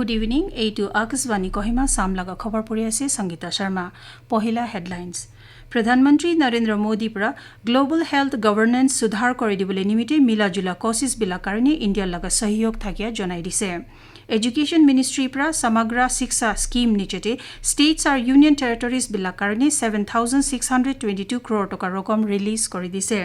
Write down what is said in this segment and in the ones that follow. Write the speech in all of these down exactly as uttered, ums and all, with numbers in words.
Good evening, এইটো আকাশবাণী কহিমা চাম লগা খবৰ পঢ়ি আছে সংগীতা শৰ্মা। পহিলা হেডলাইনছ। প্ৰধানমন্ত্ৰী নৰেন্দ্ৰ মোদী পৰা গ্ল'বেল হেল্থ গভাৰ্নেন্স সুধাৰ কৰি দিবলৈ নিমিত্তে মিলা জুলা কচিছ বিলাক কাৰণে ইণ্ডিয়াৰ লগা সহযোগ থাকিয়া জনাই দিছে। এডুকেশ্যন মিনিষ্ট্ৰীৰ পৰা সমগ্ৰ শিক্ষা স্কিম নিচেতে ষ্টেটছ আৰু ইউনিয়ন টেৰিটৰিজ বিলাক কাৰণে seven thousand six hundred twenty two crore টকা ৰকম ৰিলিজ কৰি দিছে।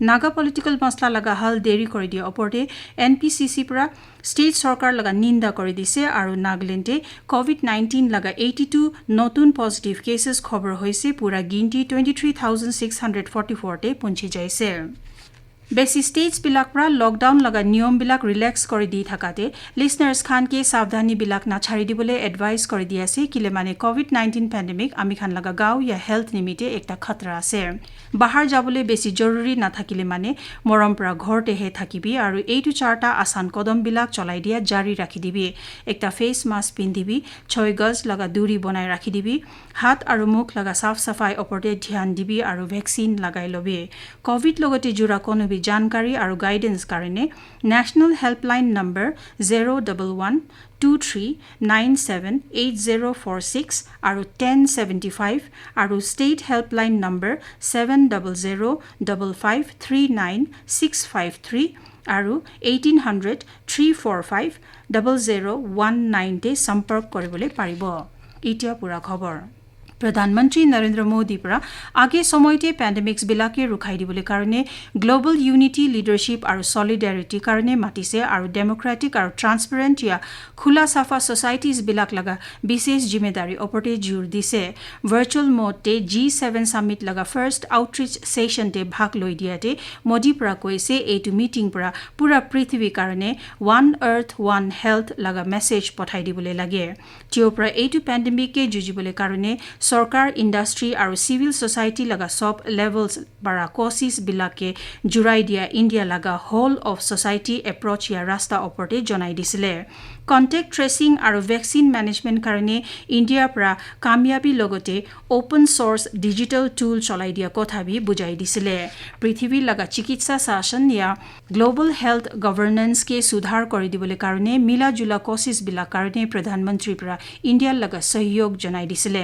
নাগা পলিটিকেল মছলা লগা হাল দেৰি কৰি দিয়া ওপৰতে এন পি চি চিৰ পৰা ষ্টেট চৰকাৰ লগা নিন্দা কৰি দিছে আৰু নাগালেণ্ডে কভিড নাইণ্টিন লগা এইটি টু নতুন পজিটিভ কেছেছ খবৰ হৈছে। পুৰা গিনতি twenty three thousand six hundred forty ফ'ৰতে পঞ্চি যাইছে। বেছি ষ্টেটছ বিলাক পৰা লকডাউন লগা নিয়ম বিলাক ৰিলেক্স কৰি দি থাকাতে লিচনাৰ্ছ খানকে সাৱধানী বিলাক নাচাৰি দিবলৈ এডভাইচ কৰি দি আছে। কিলে মানে কভিড নাইণ্টিন পেণ্ডেমিক আমি খান লগা গাঁও ইয়া হেল্থ নিমিত্তে একটা খতৰা আছে। বাহাৰ যাবলৈ বেছি জৰুৰী নাথাকিলে মানে মৰম পৰা ঘৰতেহে থাকিবি আৰু এইটো চাৰটা আচান কদম বিলাক চলাই দিয়া জাৰি ৰাখি দিবি। একটা ফেচ মাস্ক পিন্ধিবি, ছয় গজ লগা দূৰী বনাই ৰাখি দিবি, হাত আৰু মুখ লগা চাফ চাফাই ওপৰতে ধ্যান দিবি আৰু ভেকচিন লগাই লবি। কভিড লগতে জোৰা কোনো বি জানকাৰী আৰু গাইডেন্স কাৰণে national helpline number zero' double one two three nine seven eight zero' four six আৰু টেন ছেভেণ্টি ফাইভ আৰু state helpline number seven double zero' double five three nine six five three আৰু eighteen hundred three four five double zero' one নাইনতে সম্পৰ্ক কৰিবলৈ পাৰিব। এতিয়া পুৰা খবৰ। প্ৰধানমন্ত্ৰী নৰেন্দ্ৰ মোদীৰ পৰা আগে সময়তে পেণ্ডেমিক্স বিলাকে ৰুখাই দিবলৈ কাৰণে গ্ল'বেল ইউনিটি, লিডাৰশ্বিপ আৰু ছলিডাৰিটিৰ কাৰণে মাতিছে আৰু ডেমক্ৰেটিক আৰু ট্ৰান্সপেৰেণ্ট ইয়া খোলা চাফা ছ'চাইটিজ বিলাক লগা বিশেষ জিম্মেদাৰী ওপৰতে জোৰ দিছে। ভাৰ্চুৱেল মডতে জি ছেভেন ছামিট লগা ফাৰ্ষ্ট আউটৰিচ ছেছনতে ভাগ লৈ দিয়াতে মোদীৰ পৰা কৈছে এইটো মিটিং পৰা পুৰা পৃথিৱীৰ কাৰণে ওৱান আৰ্থ ওৱান হেল্থ লগা মেছেজ পঠাই দিবলৈ লাগে। তেওঁৰ পৰা এইটো পেণ্ডেমিকে যুঁজিবলৈ কাৰণে চৰকাৰ, ইণ্ডাষ্ট্ৰী আৰু চিভিল ছ'চাইটি লগা চব লেভেলছ পৰা কচিছ বিলাকে জোৰাই দিয়া ইণ্ডিয়া লগা হ'ল অফ ছ'চাইটি এপ্ৰ'চ ইয়া ৰাস্তা ওপৰতে জনাই দিছিলে। কণ্টেক্ট ট্ৰেচিং আৰু ভেকচিন মেনেজমেণ্ট কাৰণে ইণ্ডিয়াৰ পৰা কামিয়াবী লগতে অ'পেন চ'ৰ্চ ডিজিটেল টুল চলাই দিয়া কথা বি বুজাই দিছিলে। পৃথিৱীৰ লগা চিকিৎসা শাসন ইয়া গ্ল'বেল হেল্থ গভাৰ্নেন্সকে সুধাৰ কৰি দিবলৈ কাৰণে মিলা জুলা কচিছ বিলাক কাৰণে প্ৰধানমন্ত্ৰীৰ পৰা ইণ্ডিয়াৰ লগা সহযোগ জনাই দিছিলে।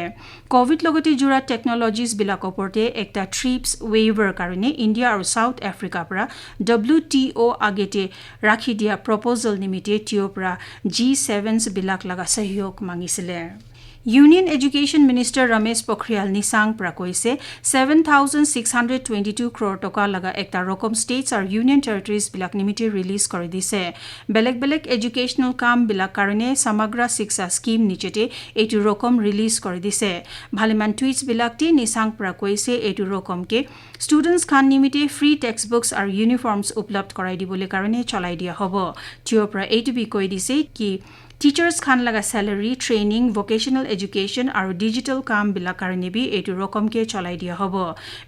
কভিড লগতে জোৰা টেকনলজিজ বিলাক ওপৰতে একটা ট্ৰিপছ ৱেইভাৰ কাৰণে ইণ্ডিয়া আৰু ছাউথ আফ্ৰিকাৰ পৰা ডব্লিউ টি অ' আগেতে ৰাখি দিয়া প্ৰপ'জেল নিমিত্তে তেওঁৰ পৰা জি ছেভেনছ বিলাক লগা সহযোগ মাগিছিলে। Union education minister Ramesh Pokhriyal Nishank পৰা কৈছে seven thousand six hundred twenty two crore টকা লগা একটা ৰকম ষ্টেটছ আৰু ইউনিয়ন টেৰিটৰিজ বিলাক নিমিত্তে ৰিলিজ কৰি দিছে। বেলেগ বেলেগ এডুকেশ্যনেল কাম বিলাক কাৰণে সমগ্ৰ শিক্ষা স্কিম নিচেতে এইটো ৰকম ৰিলিজ কৰি দিছে। ভালেমান টুইটছ বিলাকতে নিশাংক পৰা কৈছে এইটো ৰকমকে ষ্টুডেণ্টছ খান নিমিত্তে ফ্ৰী টেক্সট বুকছ আৰু ইউনিফৰ্মছ উপলব্ধ কৰাই দিবলৈ কাৰণে চলাই দিয়া হ'ব। তেওঁৰ পৰা এইটো বি কৈ দিছে কি টিচাৰ্ছ খান লগা চেলাৰী, ট্ৰেইনিং, ভকেশ্যনেল এডুকেশ্যন আৰু ডিজিটেল কাম বিলাক কাৰণে বি এইটো ৰকমকে চলাই দিয়া হ'ব।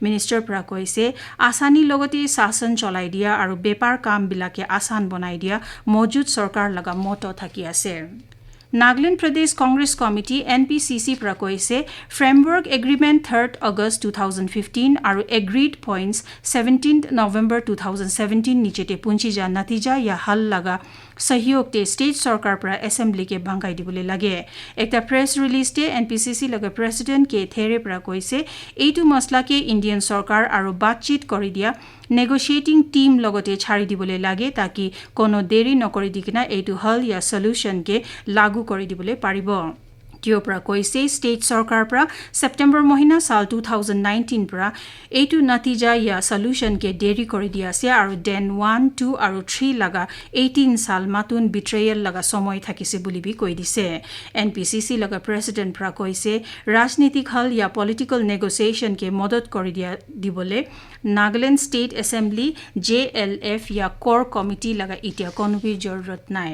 মিনিষ্টাৰ পৰা কৈছে আচানী লগতে শাসন চলাই দিয়া আৰু বেপাৰ কাম বিলাকে আচান বনাই দিয়া মজুত চৰকাৰ লগা মত থাকি আছে। Nagaland Pradesh Congress committee N P C চিৰ পৰা কৈছে framework agreement third August two thousand fifteen আৰু agreed points seventeen November two thousand seventeen নিচেতে পুঞ্চিজা নতিজা ইয়া হাল লগা সহযোগতে ষ্টেট চৰকাৰ পৰা এছেম্বলিকে ভাংগাই দিবলৈ লাগে। এটা প্ৰেছ ৰিলিজতে এন পি চি চি লগা প্ৰেচিডেণ্ট কে থেৰে পৰা কৈছে এইটো মছলাকে ইণ্ডিয়ান চৰকাৰ আৰু বাতচিত কৰি দিয়া নেগচিয়েটিং টিম লগতে ছাৰি দিবলৈ লাগে, তাকি কোনো দেৰি নকৰি দি কিনা এইটো হল ইয়া সলিউশ্যনকে লাগু কৰি দিবলৈ পাৰিব। তেওঁ পৰা কৈছে ষ্টেট চৰকাৰ পৰা ছেপ্টেম্বৰ মহিনা চাল টু থাউজেণ্ড নাইনটিন পৰা এইটো নতিজা ইয়া সলিউশ্যনকে দেৰি কৰি দি আছে আৰু ডেন ওৱান, টু আৰু থ্ৰী লগা এইটিন চাল মাতুন বিট্ৰেয়েল লগা সময় থাকিছে বুলি বি কৈ দিছে। এন পি চি চি লগা প্ৰেচিডেণ্ট পৰা কৈছে ৰাজনীতিক হল ইয়া পলিটিকেল নেগচিয়েশ্যনকে মদত কৰি দিয়া দিবলৈ Nagaland state assembly, J L F ইয়া কৰ কমিটি লগা এতিয়া কোনো বি জৰুৰত নাই।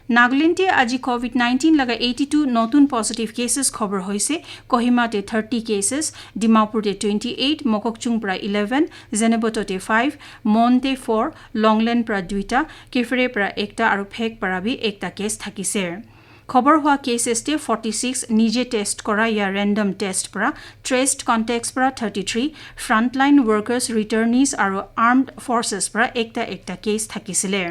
নাগালেণ্ডে আজি কভিড নাইণ্টিন লগা এইটি টু নতুন পজিটিভ কেছেছ খবৰ হৈছে। কহিমাতে থাৰ্টি কেছেছ, ডিমাপুৰতে টুৱেণ্টি এইট, মককচুং পৰা ইলেভেন, জেনেবটতে ফাইভ, মনতে ফ'ৰ, লংলেণ্ড পৰা দুইটা, কিফিৰে পৰা একটা আৰু ফেক পৰা বি একটা কেছ থাকিছে। খবৰ হোৱা কেছেছতে ফৰ্টি ছিক্স নিজে টেষ্ট কৰা ইয়া ৰেণ্ডম টেষ্ট পৰা, ট্ৰেচড কণ্টেক্টছ পৰা থাৰ্টি থ্ৰী, ফ্ৰণ্টলাইন ৱৰ্কাৰ্ছ, ৰিটাৰ্ণিজ আৰু আৰ্মড ফৰ্চেছ পৰা একটা একটা কেছ থাকিছিলে।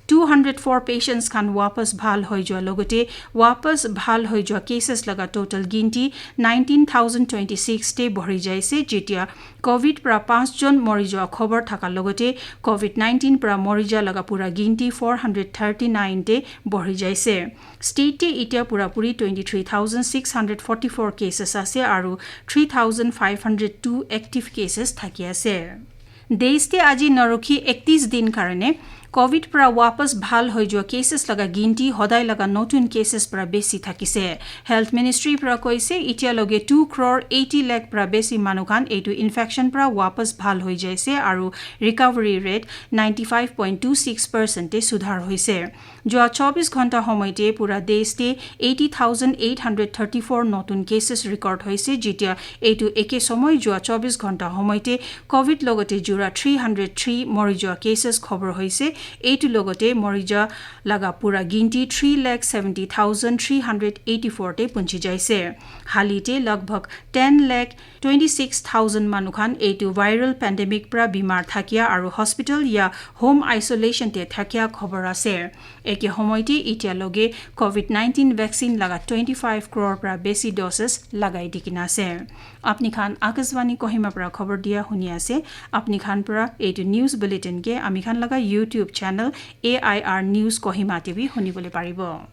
Two hundred four patients khan wapas bhal hoi jua logote wapas bhal hoi jua cases laga total ginti nineteen thousand twenty-six te bhori jaise, jetia covid pra panch jon mori jua khobor thaka logote covid nineteen pra mori jua laga pura ginti four hundred thirty-nine te bhori jaise. State te itia pura puri twenty-three thousand six hundred forty-four cases ase aru three thousand five hundred two active cases thaki ase. Desh te aji narukhi ektis din karone covid pra wapas bhal hoi jua cases laga ginti hodai laga notun cases pra besi thakise. Health Ministry pra koise itia loge two crore eighty lakh pra besi manu khan eitu infection pra wapas bhal hoi jaise aru recovery rate ninety-five point two six percent te sudhar hoise. Jua chobis ghonta homoite pura desh te eighty thousand eight hundred thirty-four notun cases record hoise, jetia eitu eke somoy jua chobis ghonta homoite covid logote jura three hundred three mori jua cases khobor hoise. Eitu logote mori jua laga pura ginti three lakh seventy thousand three hundred eighty-four te punchi jaise. Hali te lagbhag ten lakh twenty-six thousand manu khan eitu viral pandemic pra bimar thakia aru hospital ya home isolation te thakia khobor ase. Eke homoite itia loge covid nineteen vaccine laga twenty-five crore pra besi doses lagai dikina ase. Apni khan Akashvani Kohima pra khobor dia huni ase. Apni khan pra eitu news bulletin ke ami khan laga YouTube channel A I R News Kohima te bi huni bole paribo.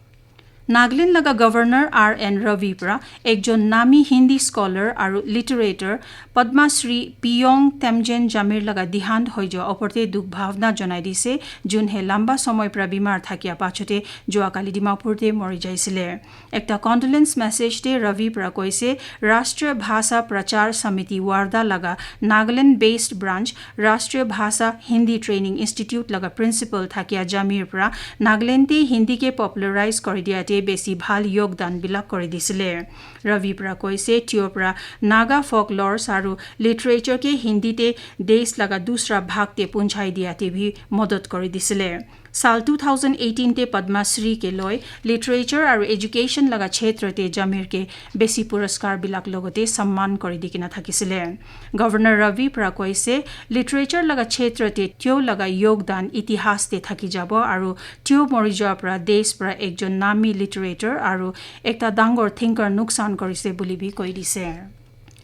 Nagaland laga Governor R N Ravi pra ekjon nami Hindi scholar aru literator Padma Shri Piyong Temjen Jamir laga dihant hoi jua oporte dukh bhavna janai dise, jun he lamba somoy pra bimar thakia pachote jua kali Dimapur te mori jaisile. Ekta condolence message te Ravi pra koise, Rashtriya Bhasha Prachar Samiti Warda laga Nagaland based branch Rashtriya Bhasha Hindi Training Institute laga principal thakia Jamir pra Nagaland te Hindi ke popularize kori dia te besi bhal yogdan bilak kori disile. Ravi pra koise tio pra Naga folklores aru literature ke Hindi te desh laga dusra bhag te punchai dia te bhi modot kori disile. Sal two thousand eighteen te Padma Shri ke loi literature aru education laga kshetra te Jamir ke besi puraskar bilak logote samman kori dikina thakisile. Governor Ravi pra koise literature laga kshetra te tio laga yogdan itihas te thaki jabo aru tio mori jua pra desh pra ekjon nami literator aru ekta dangor thinker nuksan korise buli bi koi dise.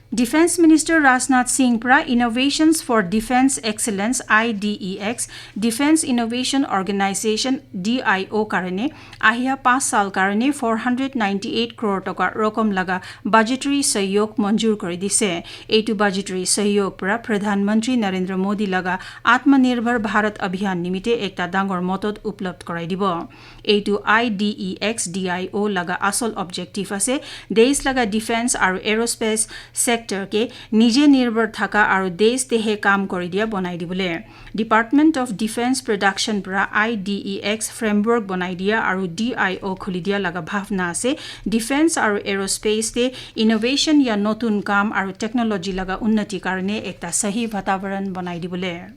Defence Minister Rajnath Singh pra Innovations for Defence Excellence I D E X, Defence Innovation Organisation D I O karone ahia panch sal karone four hundred ninety eight crore toka rokom laga budgetary sahyog manjur kori dise. Eitu budgetary sahyog pra Pradhan Mantri Narendra Modi laga Atmanirbhar Bharat Abhiyan nimite ekta dangor modot uplabdh korai dibo. Eitu I D E X D I O laga asol objective ase, desh laga defence aru aerospace sector ke nije nirbhar thaka aru desh te he kam kori dia banai dibole. Department of Defence Production pra I D E X framework banai dia aru D I O khuli dia laga bhavna ase. Defence aru aerospace te innovation ya notun kam aru technology laga unnati karone ekta sahi vatabaran banai dibole.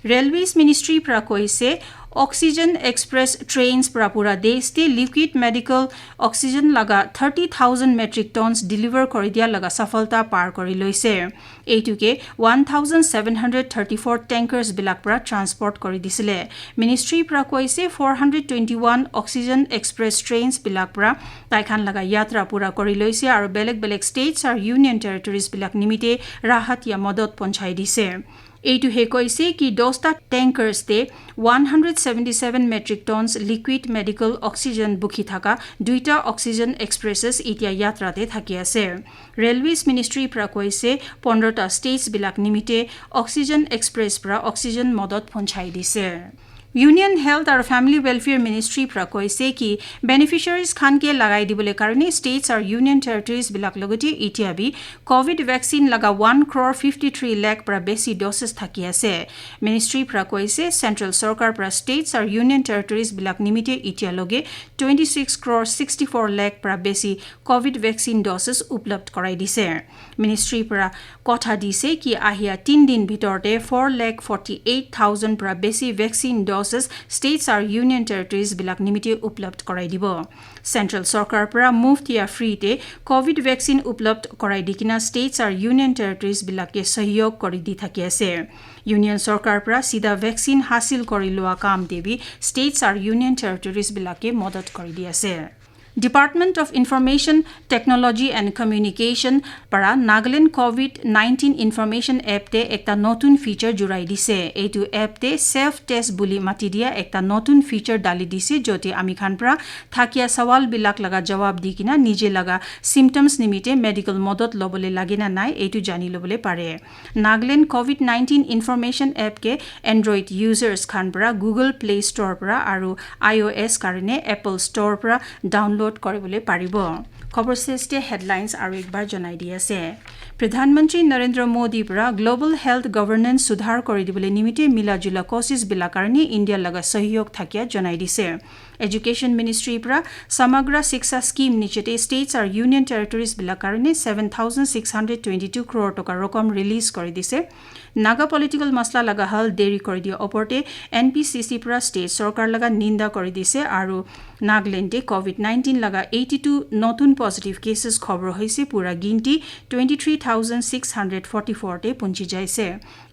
Railways Ministry pra koise oxygen express trains pra pura desh te liquid medical oxygen laga thirty thousand metric tons deliver kori dia laga safalta par kori loise. Eitu ke one thousand seven hundred thirty-four tankers bilak pra transport kori disile. Ministry pra koise four hundred twenty-one oxygen express trains bilak pra tai khan laga yatra pura kori loise aru belek belek states aru union territories bilak nimite rahat ya modot ponchai dise. Eitu he koise ki dosta tankers te one hundred seventy-seven metric tons liquid medical oxygen bukhi thaka duita oxygen expresses itia yatra te thaki ase. Railways Ministry pra koise pondro ta states bilak nimite oxygen express pra oxygen modot ponchai dise. Union Health aru Family Welfare Ministry pra koise ki beneficiaries khan ke lagai dibole karone states aru union territories bilak logote itia bi covid vaccine laga one crore fifty-three lakh pra besi doses thaki ase. Ministry pra koise central sorkar pra states aru union territories bilak nimite itia loge twenty-six crore sixty-four lakh pra besi covid vaccine doses uplabdh korai dise. Ministry pra kotha dise ki ahia tin din bhitor te four lakh forty-eight thousand pra besi vaccine dose doses states আৰু union territories বিলাক নিমিত্তে উপলব্ধ কৰাই দিব। Central চৰকাৰ পৰা মুফ্ত য়া ফ্ৰী তে COVID vaccine উপলব্ধ কৰাই দি কিনা states আৰু union territories বিলাকে সহযোগ কৰি দি থাকি আছে। Union চৰকাৰ পৰা চিধা ভেকচিন হাচিল কৰি লোৱা কাম দেবি states আৰু union territories বিলাকে মদত কৰি দি আছে। Department of Information Technology and Communication পৰা Nagaland COVID nineteen Information App তে একটা নতুন ফিচাৰ জুৰাই দিছে। এইটো এপ তে ছেল্ফ টেষ্ট বুলি মাতি দিয়া একটা নতুন ফিচাৰ ডালি দিছে, য'তে আমি খান পৰা থাকিয়া সৱাল বিলাক লগা জবাব দি কিনা নিজে লগা চিমটমছ নিমিত্তে মেডিকেল মদত ল'বলৈ লাগে না নাই এইটো জানি ল'বলৈ পাৰে। Nagaland COVID nineteen Information App কে Android users খান পৰা Google Play Store পৰা আৰু iOS কাৰণে Apple Store পৰা ডাউনলোড কৰিবলৈ পাৰিব। খবৰ শেষতে হেডলাইনছ আৰু একবাৰ জনাই দি আছে। প্ৰধানমন্ত্ৰী নৰেন্দ্ৰ মোদী পৰা গ্ল'বেল হেল্থ গভাৰ্নেন্স সুধাৰ কৰি দিবলৈ নিমিত্তে মিলা জুলা কচিছ বিলাক কাৰণে ইণ্ডিয়াৰ লগা সহযোগ থাকিয়া জনাই দিছে। এডুকেশ্যন মিনিষ্ট্ৰীৰ পৰা সমগ্ৰ শিক্ষা স্কিম নিচেতে ষ্টেটছ আৰু ইউনিয়ন টেৰিটৰিজ বিলাক কাৰণে seven thousand six hundred twenty two crore টকা ৰকম ৰিলিজ কৰি দিছে। নাগা পলিটিকেল মছলা লগা হল দেৰি কৰি দিয়া ওপৰতে এন পি চি চিৰ পৰা ষ্টেট চৰকাৰ লগা নিন্দা কৰি দিছে আৰু নাগালেণ্ডে COVID nineteen লগা এইটি টু নতুন পজিটিভ কেছেছ খবৰ হৈছে। পুৰা গিনতি twenty three thousand six hundred forty ফ'ৰতে পঞ্চি যাইছে।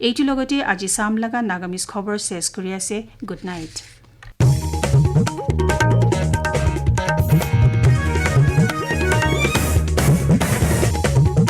এইটো লগতে আজি চাম লগা নাগামিজ খবৰ শেষ কৰি আছে। Good night.